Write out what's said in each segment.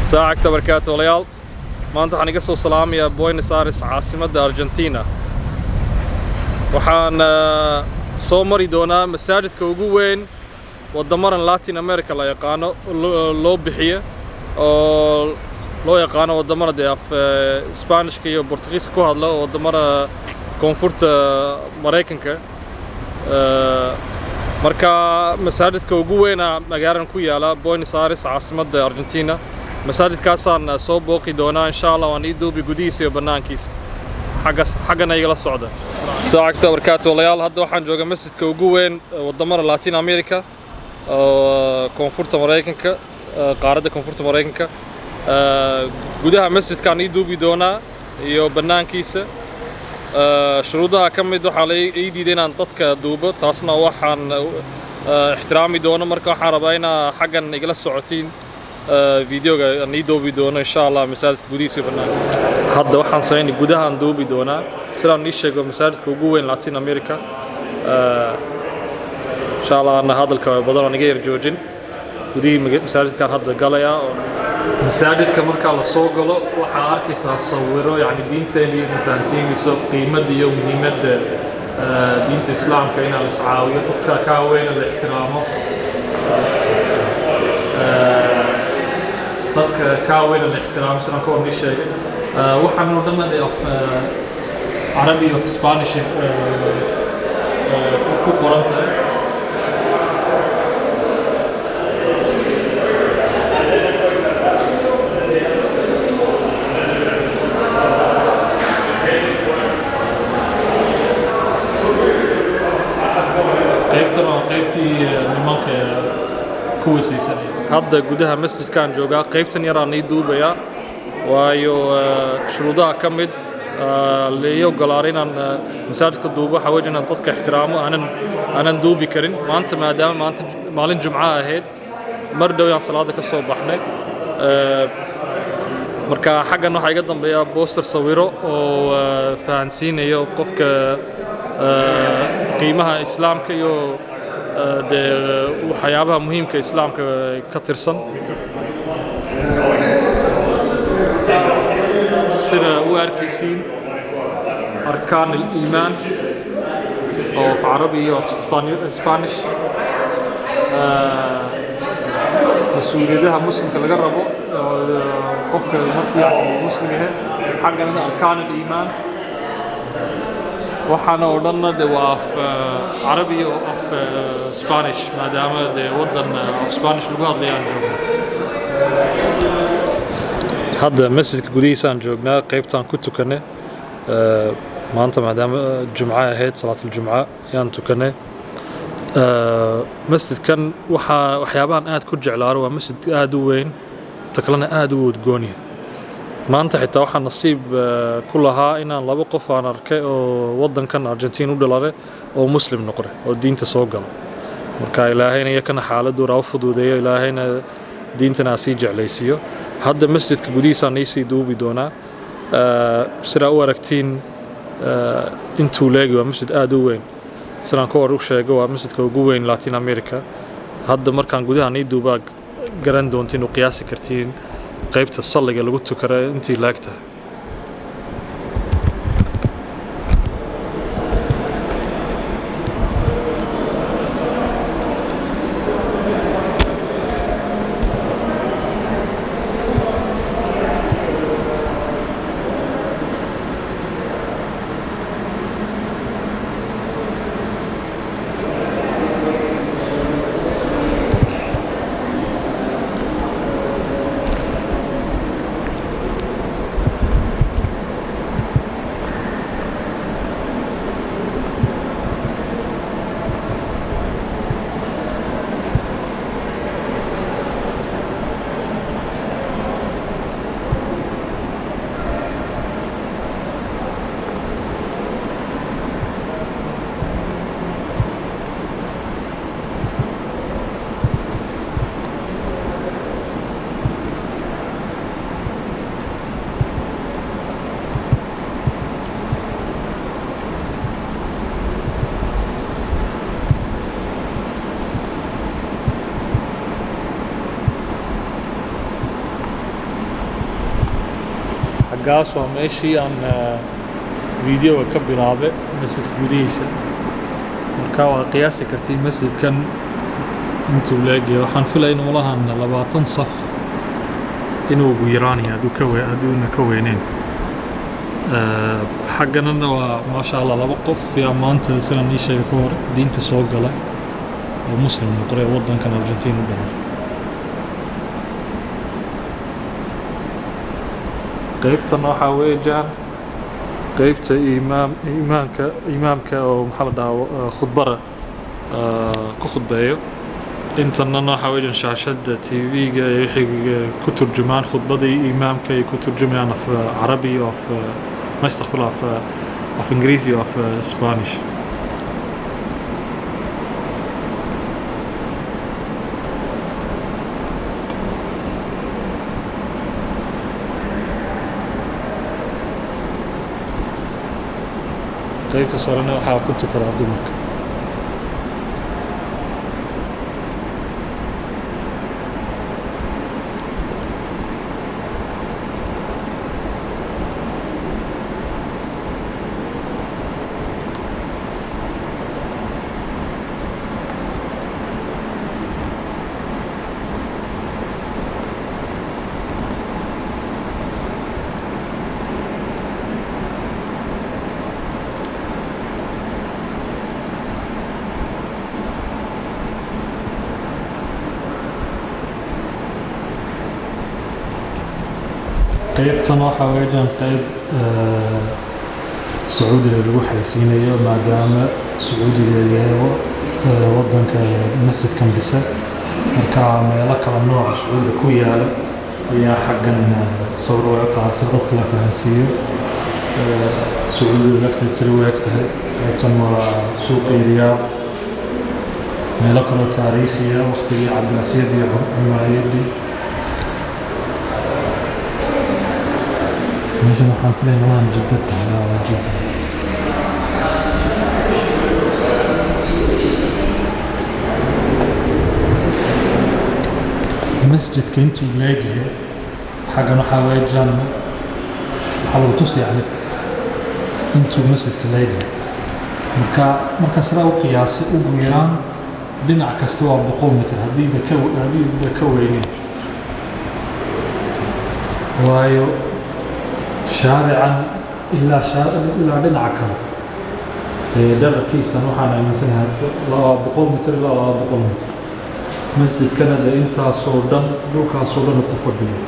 Saacagta barkaatu walayaal, maanta waxaan iga soo salaamayaa Buenos Aires, caasimadda Argentina. Waxaan soo mari doonaa masaajidka ugu weyn waddamadan Latin America la yaqaano, loo bixiyo oo loo yaqaano waddamada dee af Spanishka iyo Bortugiiska ku hadla oo waddamada koonfurta Maraykanka. Marka masaajidka ugu weyna magaaladan ku yaala Buenos Aires, caasimadda Argentina, masaajidkaasaan soo booqi doonaa insha Allah. Waan ii duubi gudihiisa iyo bannaankiisa, xaggas xaggana igala socda. Saacagta barkaatu walayaal, hadda waxaan joogaa masjidka ugu weyn waddamada Latin America oo koonfurta Maraykanka, qaaradda koonfurta Maraykanka. Gudaha masjidkaan ii duubi doonaa iyo bannaankiisa. Shuruudaha ka mid waxaa la ii diiday inaan dadka duubo, taasna waxaan ixtiraami doono. Marka waxaan rabaa inaa xaggan igala socotiin videoga aan ii duubi doono insha Allah, masaajidka gudihiisa iyo bannaanka. Hadda waxaan samaynay gudahaan duubi doonaa, sidaan ii sheego masaajidka ugu weyn Latin America. Insha Allah ana hadalka badan aan iga yar joojin. Gudihii masaajidkaan hadda galayaa. Oo masaajidka markaa la soo galo waxaa arkaysaa sawiro, yacni diinteena iyo fahansiinayso qiimadda iyo muhiimadda diinta Islaamka, inaa la iscaawiyo, dadka kaa weyna la ixtiraamo, dadka kaa weyna la ixtiraamo, sidaan ka hor ii sheegay. Waxaan oo dhan af Carabi iyo af Spanish ku qoran tahay. Qaybtan waa qaybtii nimanka ku weysaysanaya. Hadda gudaha masjidkaan joogaa, qaybtan yaraan ii duubayaa, waayo shuruudaha ka mid la ii ogolaaday inaan masaajidka duubo waxaa weeye inaan dadka ixtiraamo, aanan duubi karin maanta, maadaama maanta maalin Jumco ahayd. Mar dhow yaan salaada ka soo baxnay. Marka xaggan waxaa iga dambeeya booster sawiro oo fahansiinayo qofka qiimaha Islaamka iyo dee waxyaabaha muhiimka Islaamka ka tirsan. Sida u arkaysiin, arkaan al-iimaan oo af Carabi iyo af Spanish, mas-uuliyadaha muslimka laga rabo qofka markuu yani muslim yahay. Xaggana arkaan al-iimaan. Waxaana oo dhanna de waa af Carabi iyo af Spanish, maadaama dee waddan af Spanish lagu hadlayaan joogno. Hadda masjidka gudihiisaan joognaa, qaybtaan ku tukanay maanta, maadaama Jumco ahayd, salaatul-jumca yaan tukanay. Masjidkan waxaa waxyaabahan aad ku jeclaaro waa masjid aad u weyn, ta kalena aad u udgoon yahay. Maanta xitaa waxaan nasiib ku lahaa inaan laba qof aan arkay oo waddankan Argentiin u dhalare oo muslim noqday oo diinta soo gala. Marka Ilaahayna iyakana xaaladooda ha u fududeeyo, Ilaahayna diintana ha sii jeclaysiiyo. Hadda masjidka gudihiisaan iisii duubi doonaa. Sidaa u aragtiin intuu leegi, waa masjid aad u weyn. Sidaan ka hor u sheego, waa masjidka ugu weyn Latin America. Hadda markaan gudaha nii duubaa garan doontiin u qiyaasi kartiin qaybta salliga lagu tukara intii laag tahay. Xaggaas waa meeshii aan videoga ka bilaabay, masjidka gudihiisa. Marka waad qiyaasi kartiin masjidkan intuu leegyahay. Waxaan filaya inuu lahan 20 saf inuu ugu yaraanaya, hadduuna ka weyneyn. Xagganana waa, maasha Allah, laba qof yaa maanta, sidaan ii sheegay ka hor, diinta soo galay oo muslim noqday, waddankan Argentina u dhalay. Qaybtan waxaa weeyaan qaybta imaam imaamka imaamka oo, maxaa la dhahaa, khudbada ku khudbeeyo. Intanana waxaa weeyaan shaashadda TV-ga iyo wixii ku turjumaan khudbadii imaamka ay ku turjumayaan af Carabi iyo af ma, astaqfirullah, af Ingiriisi iyo af Spanish. Qaybta sarena waxaa ku tukadaa dumarka. Qaybtan waxaa weeyaan qayb Sacuudiga lagu xayeysiinayo, maadaama Sacuudiga yahay waddanka masjidkan dhisa. Marka meelo kala nooca Sacuudiga ku yaala ayaa xaggan sawir looga qaaday si dadka la fahansiiyo Sacuudiga lafteed sida u eg tahay. Qaybtan waa suuqii Riyaad, meelo kaloo taariikhiya, waqtigii Cabaasiyadii iyo Umayyadii. Meeshan waxaan filaya malahan Jidda tahay. Waa Jidda. Masjidka intuu leegyahay xaggan waxaa weeyaan waxaa lagu tusi, yani, intuu masjidka leegyahay. Marka sidaa u qiyaasay, ugu yaraan dhinac kasta waa 100 mitir, haddiiba ka weyneyn, waayo shaarican ilaa dhinaca kale dee dherarkiisan waxaan aaminsanahay 200 mitir ilaa 200 mitir. Masjidkana dee intaasoo dhan, dhulkaasoo dhan ku fadhiyo.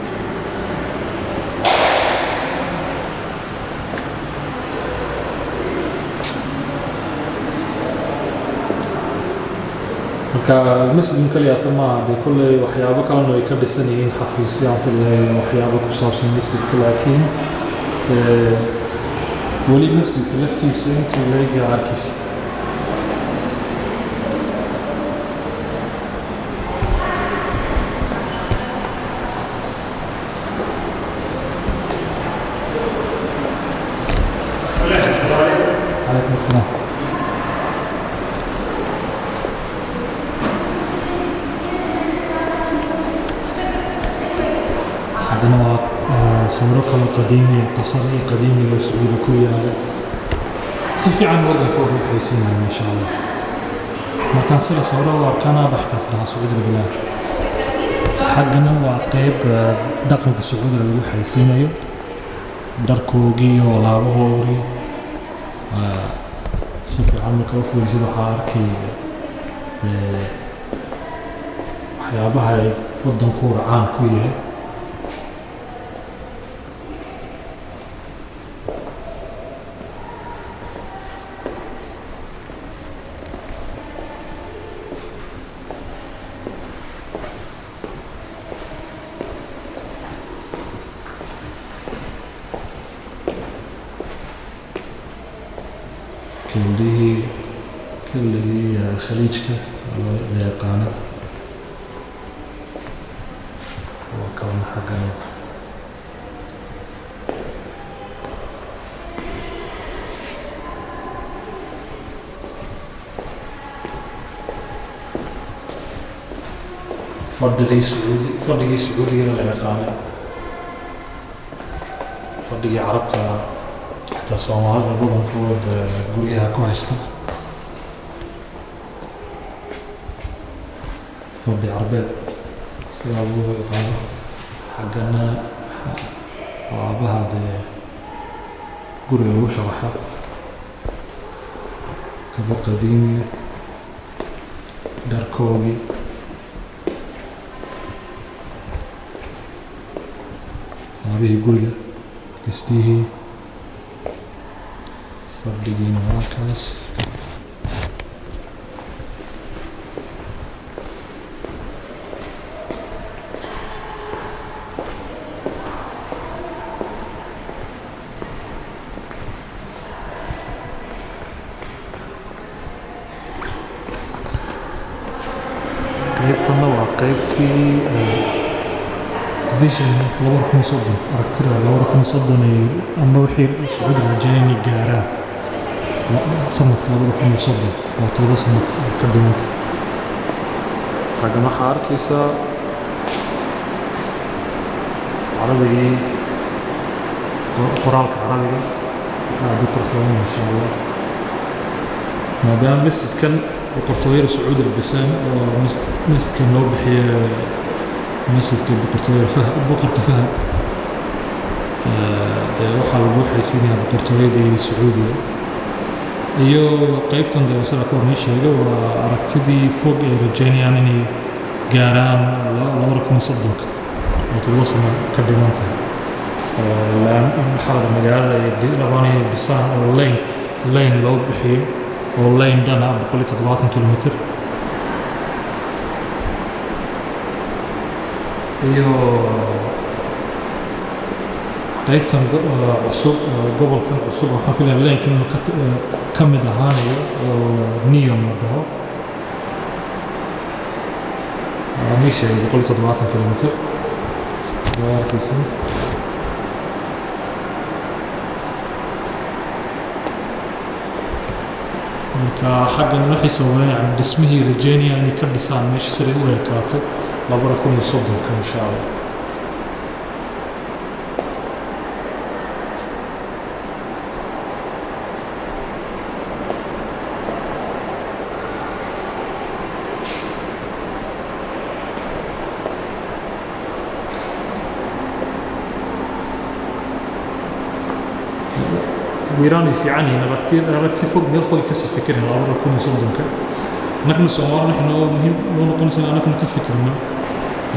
Marka masjidkan kaliyaata maaha dee, kolley waxyaabo kalena ay ka dhisan yihiin, xafiisyo aan filayo, waxyaabo ku saabsan masjidka, laakiin dee weli masjidka laftiisa intuu leegyahay arkiisa. Calaykum asalaam. Xaggana waa sawiro kaloo qadiimi, qasarii qadiimiga oo Sacuudi ku yaala. Si fiican waddanka ugu xayeysiinaya, maasha Allah. Markaan sida sawirada u arkana baxtaas dhahaa Sacuudiga bilaad. Xaggana waa qeyb dhaqanka Sacuudiga lagu xayeysiinayo, dharkoogii iyo alaabahoodii. Si fiican marka u fiirisid waxaa arkay dee waxyaabaha ay waddankooda caan ku yahay. Kelligii khaliijka loo la yaqaano, kuwa kalena xaggan. Fadhigii Sacuudi, fadhigii Sacuudiga la yaqaanay. Fadhigii Carabta, xitaa Soomaalida badankood guryaha ku haysta fadhi Carbeed sidaa lagu yaqaano. Xaggana alaabaha dee guriga lagu sharaxo, kaba qadiimiya, dharkoogii. Alaabihii guriga kastihii, fadhigiina waa kaas. Qaybtanna waa qaybtii Vision 2030, aragtida 2030 ay ama wixii Sacuudi rajeynaya inay gaaraan sanadka 2030, oo 7 sano ka dhimanta. Xaggan waxaa arkaysaa Carabigii, qoraalka Carabiga aada u qurux badan, masha Allah. Maadaama masjidkan boqortooyada Sacuudi la dhiseen oo masjidkan loo bixiyo masjidka boqortooyada Fahad, boqorka Fahad, dee waxaa lagu xaysiinayaa boqortooyadii Sacuudiga. Iyo qaybtan dee sida ka hor nii sheegay, waa aragtidii fog ay rajeynayaan inay gaaraan 2030-ka, oo 7 sano ka dhiman tahay. Maxaa la magaalada ay rabaan inay dhisaan oo lane loo bixiyo, oo lane dhan ah 170 kilomitir. Iyo qaybtan cusub, gobolkan cusub, waxaan filaya lane-kan inuu ka mid ahaanayo, oo Neom la dhaho. Nii sheegay 170 kilomitir, waa arkaysin. Marka xaggan waxay sawiran yani dhismihii rajeynaya inay ka dhisaan meesha siday u ekaato 2030-ka, insha Allah. Ugu yaraan way fiican yihiin, aragti fog, meel fog ay kasii fikireen 2030-ka. Annaguna Soomaali waxay noo muhiim noo noqonaysa in annaguna ka fikirno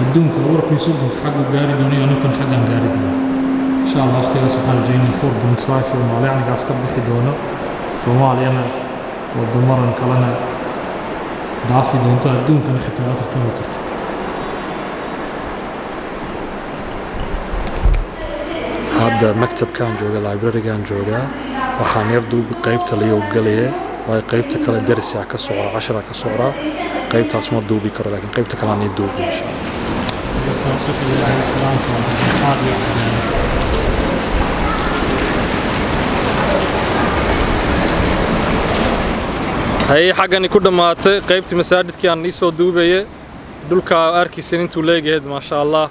adduunka 2030-ka xaggu gaari doono iyo annaguna xaggaan gaari doono, insha Allah. Waqtigaas waxaan rajeynaya 4.5 iyo maalyacnigaas ka bixi doono, Soomaaliyana wadamaran kalena dhaafi doonto, adduunkana xitaa la tartami karto. Hadda maktabkaan jooga, librarygaan joogaa. Waxaan yar duubi qaybta layou galaya, waayo qaybta kale darisaa ka socda, cashara ka socdaa, qaybtaas ma duubi karo, laakiin qaybta kale aan ii duubi, insha Allah. Taas wuxuu Ilaahay islaamka waa dhexdhexaad iyo cadaalad. Haye, xaggani ku dhammaatay qaybtii masaajidkii aan iisoo duubaye. Dhulka arkaysan intuu leegahayd, maasha Allah.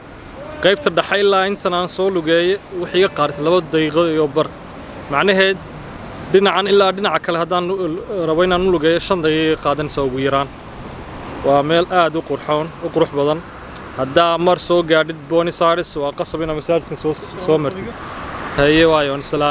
Qaybta dhexe ilaa intan aan soo lugeeye waxay iga qaadatay 2 daqiiqo iyo bar. Macnaheed dhinacan ilaa dhinaca kale haddaan rabo inaan u lugeeyo, 5 daqiiqo qaadanaysa ugu yaraan. Waa meel aad u qurxoon, u qurux badan. Haddaa mar soo gaadhid Buenos Aires, waa qasab inaad masaajidkan soo martid. Haye, waayo, salaam.